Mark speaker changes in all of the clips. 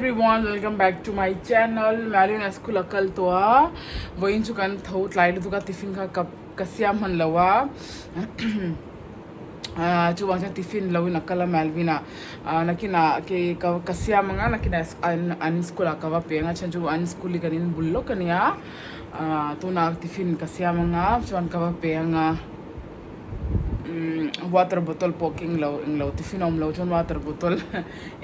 Speaker 1: Everyone welcome back to my channel Marina school a kal tawh a vawiin chu kan tho tlai lutuk a tiffin kha ka ka siam hman lo a ah chuvang chuan tiffin lo in a kal a Melvin-a ah nakinah ke ka ka siam ang a nakinah an an school ah ka va peng a chhan chu an school hi kan in bul lawk a nia ah tunah tiffin ka siam ang a chuan ka va pe ang a. Water bottle pawh keng lo englo tiffin a awm lo chuan water bottle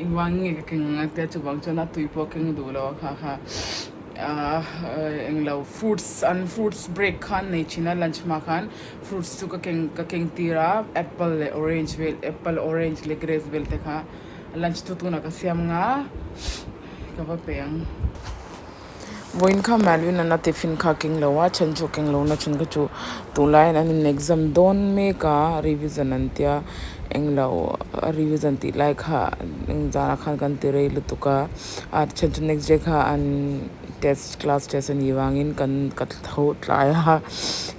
Speaker 1: engvang nge ka keng ang tia chuvang chuan a tui pawh keng duh lo a kha kha ahh englo fruits an fruits break kha an nei thin a lunch hma khan fruits chu ka keng ka keng tir a apple leh orange vel apple orange leh grapes vel te kha lunch chu tunah ka siam ang a ka va pe ang. Vawiin kha Malvin an a tiffin kha keng lo a, chhan chu keng lo na chhan kha chu tunlaiin an in exam dawn mek a, revision an tia englo a revision tih lai kha eng zanah khan kan ti rei lutuk a, a chhan chu next day kha an test class test a nih vangin kan ka tho tlai a,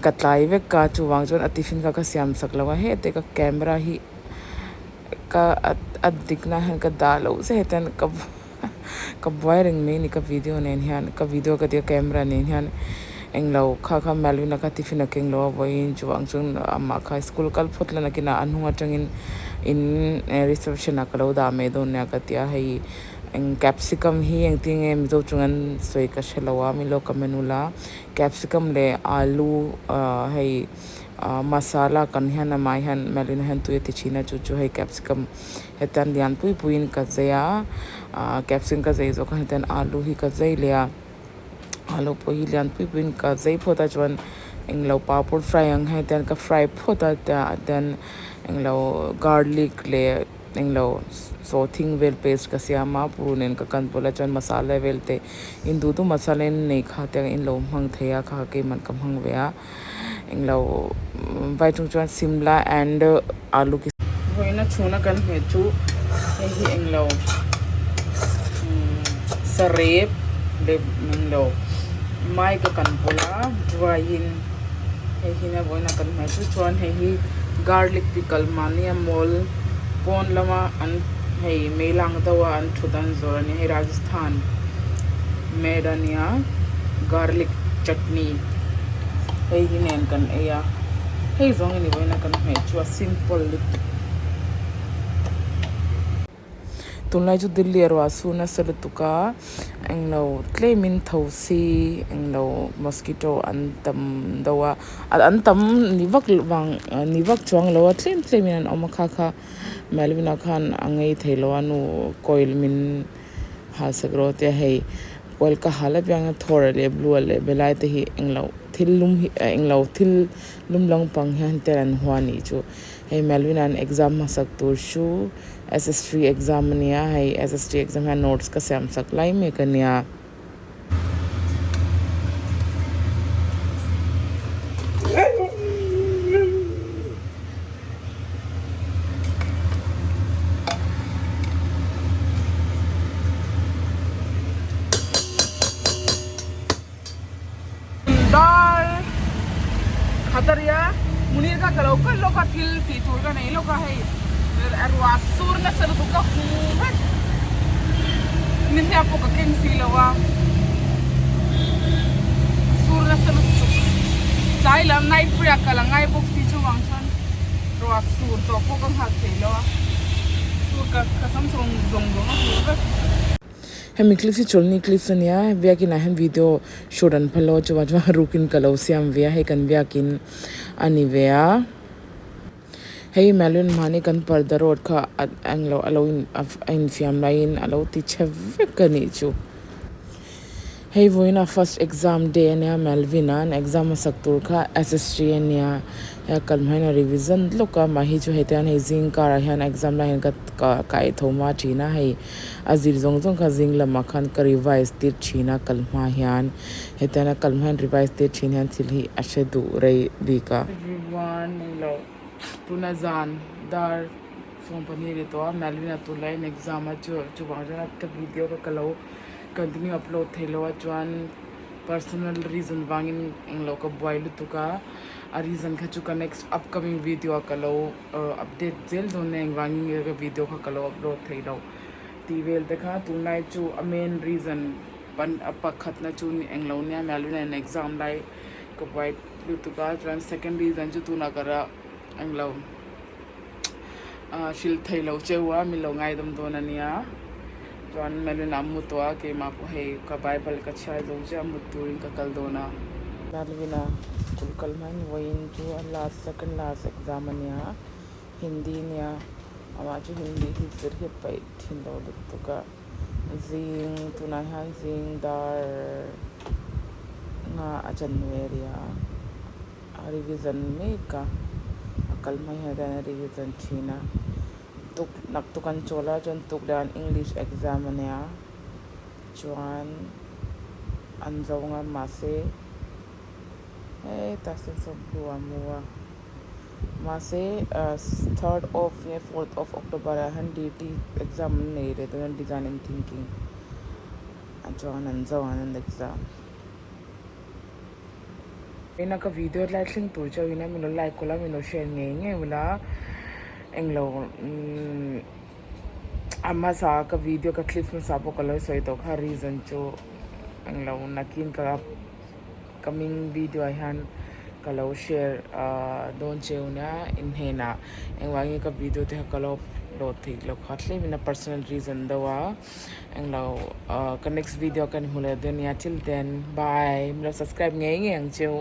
Speaker 1: ka tlai vek a chuvang chuan a tiffin kha ka siam sak lo a hete ka camera hi ka a dikna hian ka dah loh zet hian ka. Ka buai reng mai ni ka video nen hian ka video ka tia camera nen hian englo kha kha Melvin a kha tiffin a keng lo a vawiin chuvang chuan amah kha school kal phawt la nakinah a hnung atangin in reception ah ka lo dah mai dawn nia ka tia hei eng capsicum hi engtin nge mizo chung an sawi ka hre lo a min lo comment ula capsicum leh alu ah hei ah masala kan hian amah hian Melvin a hian tui a ti thin a chu chu hei capsicum. Hetan lian pui puiin ka zai a ah capsicum ka zai zawh khan hetan alu hi ka zai leh a alu pawh hi lian pui puiin ka zai phawt a chuan englo papawr fry ang hian hetian ka fry phawt a then englo garlic leh englo sawhthing vel paste ka siam a purun nen ka kan pawlh a chuan masala vel te in duh duh masala in nei kha te in lo hmang thei a kha keimah ka hmang ve a. Englo vai chung chuan simla and alu ki Vawiina chhuna kan hmeh chu hei hi englo sarep leh englo mai ka kan pawlh a vaiin hei hi nia vawiina kan hmeh chu chuan hei hi garlic pickle mahnia mawl pawn lama an hei mei lang deuh a an thut an zawrh a nia hei Rajasthan made a nia garlic chutney hei hi nen kan ei a hei zawng hi ni vawiin a kan hmeh chu a simple lutuk. Tunlai chu Delhi a ruah su nasa lutuk a englo tlemin tho si englo mosquito an tam deuh a an tam ni vak vang ni vak chuang lo a tlem tlemin an awm a kha kha Melvin-a khan a ngei thei lo a nu coil min hal sak rawh tia hei coil ka hal apiang a thawr leh blue leh belai te hi englo thil lum hi englo thil lum lampang hian tel an hua anih chu hei Melvin-a an exam hmasak tur chu S_S_T exam ania hei S_S_T exam hian notes ka siam sak lai mek ania. Dar khat a ria Munir kha ka lo kal lawk a thil tih tur ka nei lawk a hei ruah sur nasa lutuk ka hu vek nihliap pawh ka keng si lo a sur nasa lutuk tlai lam night prayer kal a ngai bawk si chuvang chuan ruah sur tawh pawh ka nghak thei lo a sur ka ka sam zawng zawng a hu vek. Hemi clip hi chawlhni clips a nia biakin ah hian video shoot an phal lo a chuvang chuan rukin ka lo siam ve a hei kan biakin a ni ve a hei Melvin mahni kan parda road kha a englo a lo in a infiam laiin a lo ti chhe vek a nih chu hei vawiin a first exam day a nia Melvin a an exam hmasak tur kha S_S_T a nia hei a kal hma hian a revision lawk a mahhi chu heti hian hei zing karah hian exam lai hian ka ka kai tho hma thin a hei. A zir zawng zawng kha zing lamah khan ka revise tir thin a kal hma hian hetiang a kal hma hian revise tir thin hian thil hi a hre duh rei bik a. Everyone englo tuna zan dar 12 ri tawh a Melvin-a tunlai in exam a chu chuvang chuan a ka video kha ka lo continue upload thei lo a chuan personal reason vangin englo ka buai lutuk a a reason kha chu ka next upcoming video ah ka lo. Update zel dawn nia engvangin nge ka video kha ka lo upload thei lo tih vel te kha tunlai chu a main reason pan a pakhatna chu englo nia Melvin an exam lai ka buai lutuk a chuan second reason chu tunah ka ra englo hrilh thei lo cheu a min lo ngaidam dawn a nia chuan Melvin a mu tawh a keimah pawh hei ka bible ka chhiar zo chiah a mut turin ka kal dawn a. Melvin a school kal hmain vawiin chu a last second last exam a nia Hindi nia amah chu Hindi hi zir hi paih thin lo lutuk a zing tunah hian zing dar nga a January a. A revision mek a, a kal hma hian hian a revision thin a, tuk naktuk an chawl a chuan tuk leh an English exam a nia chuan an zo nga mahse hetah sawn sawmhlu a mu a mahse ah third of nge fourth of October ah hian D_T exam an nei leh dawn a design and thinking ah chuan an zo ang an exam. Ina ka video tlai thleng tur chauh in a min lo like ula min lo share ngei ngei ula englo umm a hmasa ka video ka clip hmasa pawh ka lo sawi tawh kha reason chu englo nakin ka coming video ah hian ka lo share ah dawn cheu nia in hnenah engvangin ka video te kha ka lo upload theih loh kha tlem in a personal reason deuh a. Englo ka next video kan hmu leh dawn nia till then bye min lo subscribe ngei ngei ang cheu.